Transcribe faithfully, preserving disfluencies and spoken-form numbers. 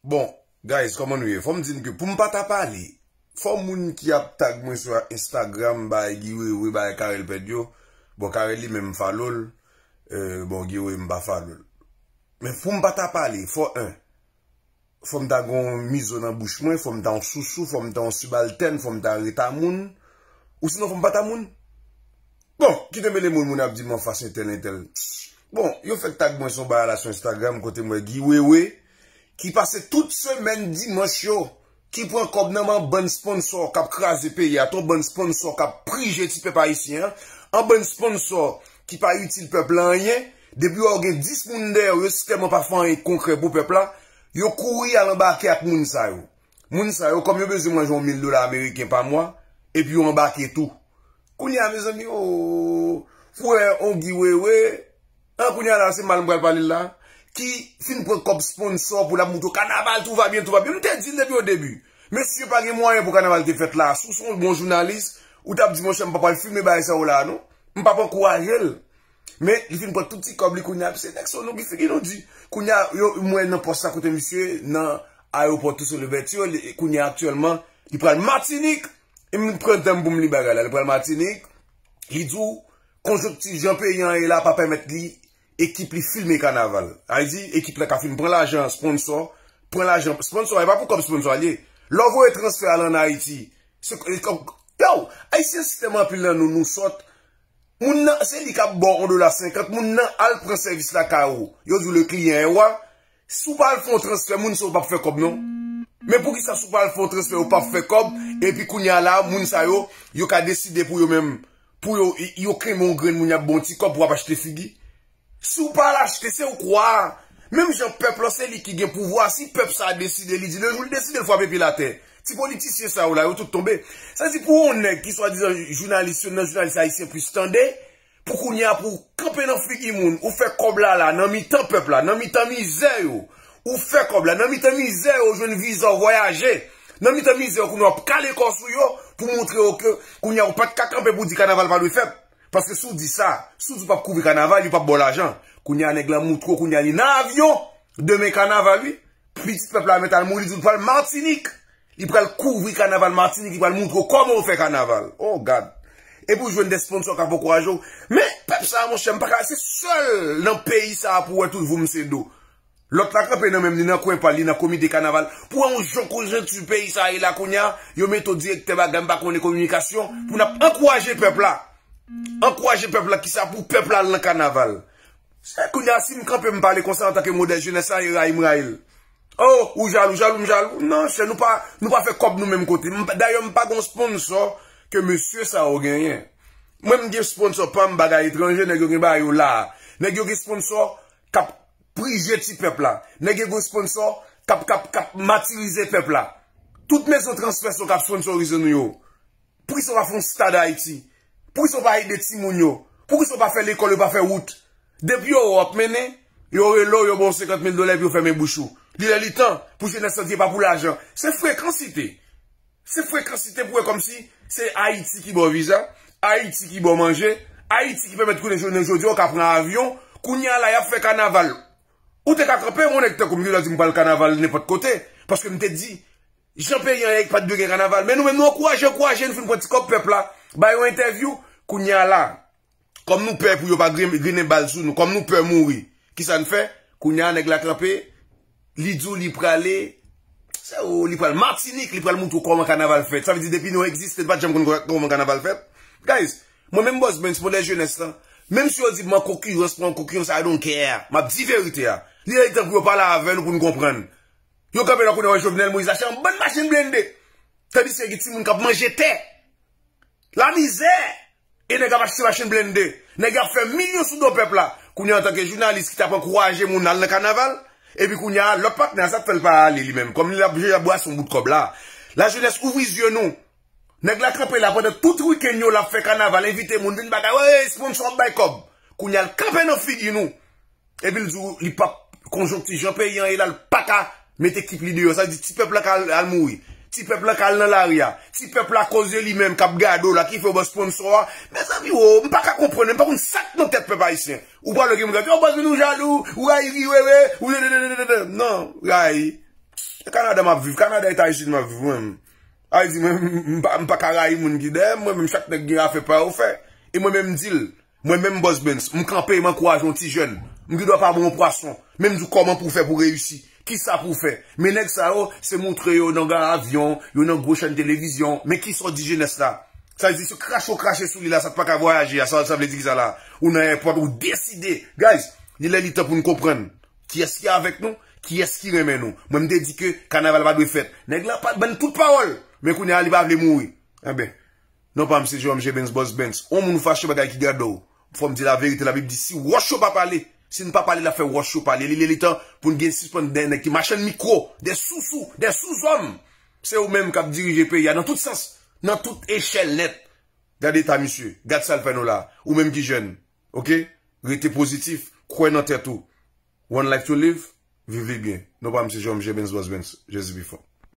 Bon, guys, kòman nou ye? Fò m di n ke pou m pa ta pale, fò moun ki ap tag mwen sou Instagram, bay Guy Wewe, bay Carel Pèd yo. Bon, Carel li menm m follow l. Euh, bon, Guy Wewe m pa follow l. Men pou m pa ta pale, fò en, fò m ta gon mizo nan bouch mwen, fò m ta yon sousou, fò m ta yon sibaltèn, fò m ta reta moun, ou sinon fò m pa ta moun. Bon, ki te mele moun, moun ap di m anfas entèl, entèl. Bon, yo fèk tag mwen sou bagay la sou Instagram kote m wè Guy Wewe, ki pase tout semèn dimanch yo, ki pran kòb nan men bann sponsò k ap kraze peyi a, yon bann sponsò k ap prije ti pèp ayisyen an, yon bann sponsò ki pa itil pèp la anyen, depi w gen dis moun dèyè w, yo sèlman pa fè anyen konkrè pou pèp la, yo kouri al anbake ak moun sa yo. Moun sa yo, kòm yo bezwen manje yon mil dola ameriken pa mwa, epi yo anbake tou. Kounye a, mezanmi, o, pou wè yon Guy Wewe, an, kounye a la, se mal m pral pale l la, ki fin pran kòb sponsò pou l ap moutre w kanaval, tout va byen, tout va byen. M te di l depi o debi. Mesye, pa gen mwayen pou kanaval te fèt la. Si w se yon bon jounalis, ou t ap di, monchè, m pa pral filme bagay sa yo la, non. M p ap ankouraje l. Men, li fin pran tout ti kòb li kounye a. Se nèg sa yo, nou ki figi nou di. Kounye a, yo, m wè nan pòs sa kote misye, nan ayewopò Toussaint Louverture, li, kounye a aktyèlman, li pral Matinik. E m pran tan m pou m li bagay la. Li pral Matinik, li di w, konjonkti jan peyi an ye la pa pèmèt li, ekip li filme kanaval. Sa vle di, ekip la ka fin pran lajan sponsò, pran lajan sponsò, e pa pou kòb sponsò a l ye. Lè w voye transfè al ann Ayiti, se, e kòb, yo, Ayisyen si tèlman anpil nan nou, nou sòt, moun nan, se li k ap ba w yon dola senkant, moun nan al pran sèvis lakay ou. Yo di w le client est roi. Si w pa al fè yon transfè, moun sa yo p ap fè kòb, non. Men poukisa si w pa al fè yon transfè, yo p ap fè kòb, epi kounye a la, moun sa yo, yo ka deside pou yo menm, pou yo, yo kenbe yon grenn moun y ap ba yon ti kòb pou w ap achte figi? Si w pa al achte, se ou kwa. Menm jan pèp lan, se li ki gen pouvwa, si pèp sa a deside, li di, le jou l deside, l frape pye l atè. Ti politisyen sa yo la, yo tout tonbe. Sa di pou yon nèg ki swadizan jounalis yo nan Jounalist Haïtien Plus tande, pou kounye a pou w kanpe nan figi moun, ou fè kòb la la, nan mitan pèp la, nan mitan mizè yo, ou fè kòb la, nan mitan mizè yo, ou jwenn viza, ou vwayaje, nan mitan mizè yo, kounye a w ap kale kò sou yo, pou montre yo ke kounye a ou pa t ka kanpe pou di kanaval pa dwe fèt. Paske si w di sa, si w di w p ap kouvri kanaval, yo p ap ba w lajan. Kounye a nèg la moutre w, kounye a li nan avyon, demen kanaval wi. Pitit pèp la mèt al mouri, li di l pral Matinik. Li pral kouvri kanaval Matinik, li pral moutre w kòman yo fè kanaval. Oh God. Epi w jwenn de sponsò k ap ankouraje w. Men, pèp sa a, monchè, m pa ka, se sèl nan peyi sa a pou w wè tout voum se do. Lòt la kanpe nan menm li nan kwen pa l, li nan komite kanaval. Pou wè yon jan konjonkti peyi sa a ye la kounye a, yo mete w direktè bagay, m pa konnen kominikasyon, pou n ap ankouraje pèp la. Ankouraje pèp la, kisa pou pèp la al nan kanaval. Se kounye a, si m kanpe, m pale konsa antanke modèl jenès la, yo rayi m, rayi l. Oh, ou jalou, jalou, m jalou. Non, chè, nou pa, nou pa fè kòb nou menm kote. M pa, dayè, m pa gon sponsò ke mesye sa yo genyen. Mwen, m gen sponsò pa m, bagay etranje, nèg yo gen bagay yo la. Nèg yo gen sponsò k ap prije ti pèp la. Nèg yo gen sponsò k ap, k ap, k ap matirize pèp la. Tout mezon transfè se yo k ap sponsorize nou yo. Poukisa w pa fè yon stad Ayiti? Poukisa w pa ede timoun yo? Poukisa w pa fè lekòl, yo pa fè wout? Depi yo wè w ap mennen, yo rele w, yo ba w senkant mil dola epi yo fèmen bouch ou. Li lè li tan pou jenès lan di e pa pou lajan. Se frekansite. Se frekansite pou wè kòmsi se Ayiti ki ba w viza, Ayiti ki ba w manje, Ayiti ki pèmèt kounye jounen jodi a w ka pran avyon. Kounye a la, y ap fè kanaval. Ou te ka kanpe, yon nèg tankou m, yo di m pral kanaval nenpòt kote. Paske m te di, jan peyi an ye, pa t dwe gen kanaval. Men nou menm, nou ankouraje, ankouraje, nou fin pran ti kòb pèp la, ba yo entèvyou. Kounye a la, kòm nou pè pou yo pa gren-, grennen bal sou nou, kòm nou pè mouri, kisa n fè? Kounye a, nèg la kanpe, li di w li prale, se ou, li pral Matinik, li pral moutre w kòman kanaval fèt. Sa vle di, depi nou egziste, n pa t janm konn kò-, kòman kanaval fèt. Guys, mwen menm Boss Benz, modèl jenès lan, menm si yo di m an konkirans, pa an konkirans, I don't care. M ap di verite a. Li lè li tan pou yo pale avè nou pou n konprann. Yo kanpe la kounye a, wè Jovenel Moïse achte yon bann machin blende. Tandiske gen timoun k ap manje tè. Lamizè! E nèg ap achte machin blende. Nèg ap fè milyon sou do pèp la. Kounye a, antanke jounalis ki t ap ankouraje moun al nan kanaval, epi kounye a, lòt patnè a, sa k fè l pa ale li menm? Kòm li ap jwe, ap brase yon bout kòb la. Lajenès, ouvri zye nou. Nèg la kanpe la pandan tout wikenn yo, l ap fè kanaval, envite moun vin bagay. Wè, sponsò ap bay kòb. Kounye a, l kanpe nan figi nou. Epi l di w li p ap, konjonkti jan peyi an ye la, l pa ka met ekip li deyò. Sa di ti pèp la ka al, al mouri. Ti pèp la ka al nan lari a. Ti pèp la, akoz de li menm, k ap gade w la, ki fè w ban sponsò a. Mezanmi, o, m pa ka konprann, m pa konn sa k nan tèt pèp ayisyen. Ou pale gen moun k ap di, o, Boss Benz, ou jalou, ou rayi Guy Wewe, ou dedededede. Non, rayi. Kanada m ap viv, Kanada, Etazini m ap viv, mwen menm. Ayiti, mwen, m pa, m pa ka rayi moun ki dèyè m, mwen menm, chak nèg gen afè pa yo fè. E mwen menm, m di l, mwen menm, Bòs Bens, m kanpe, m ankouraje yon ti jèn. M gen dwa pa bon yon pwason, men m di w kòman pou w fè pou w reyisi. Kisa pou w fè? Men nèg sa yo, se moutre yo nan gran avyon, yo nan gwo chèn televizyon. Men kisa w di jenès la? Sa vle di, se krache w krache sou li la, sa t pa ka vwayaje a, sa, sa vle di kisa la? Ou nan èpòt, ou deside. Guys, li lè li tan pou n konprann kiyès ki avèk nou, kiyès ki renmen nou. Mwen, m te di ke kanaval pa dwe fèt. Nèg la pa t ban n tout pawòl. Men kounye a, li pa vle mouri. Enben, non pa m se Jerome J. Benz, Bòs Benz. On moun fache bagay ki gade w. Fò m di laverite, Labib di, si wòch yo pa pale, si n pa pale, l ap fè wòch yo pale. Li lè li tan pou n gen sispann de nèg ki machann mikwo, de sousou, de souzòm. Se ou menm k ap dirije peyi a nan tout sans, nan tout echèl nèt. Gade eta misye, gad sa l fè nou la. Ou menm ki jèn, oke? Rete pozitif, kwè nan tèt ou. One life to live, viv li byen. Non pa m se Jerome J. Benz, Bòs Benz. Jezi pi fò.